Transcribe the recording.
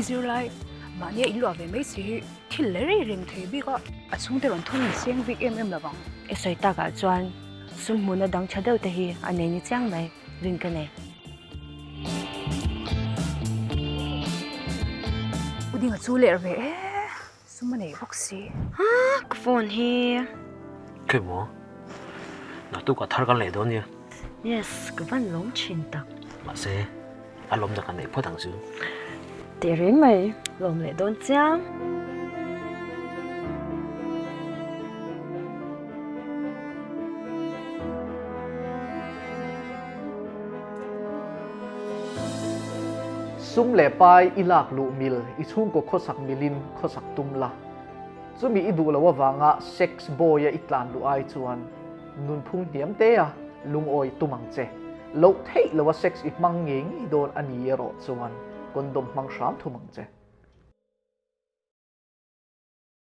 hi zirlai mahnia in luah ve mai si hi thil la rei reng thei bik a, a chhungte rawn thawm in seng bik em em lovang. I sawi takah chuan sum hmuhna dang tha deuh te hi a nei ni chiang mai rin ka nei. U Dinga chu ler ve e, sum a nei bawk si. Haa ka phone hi. Khawi maw? Naktuk a thar kan leh dawn nia. Yes, ka van lawm thin tak. Mahse, a lawmna kan neih phawt ang chu. Teh reng mai, lawm leh dawn chiang. Sum leh pai i lak luh mil, i chhungkaw khawsak milin khawsak tum la. Chumi i duh loh avanga sex boy a i tlan luh ai chuan nunphung hniam te a lungawi tum ang che. Loh theih loha sex i hmang ngei ngei dawn a ni erawh chuan condom hmang hram thum ang che.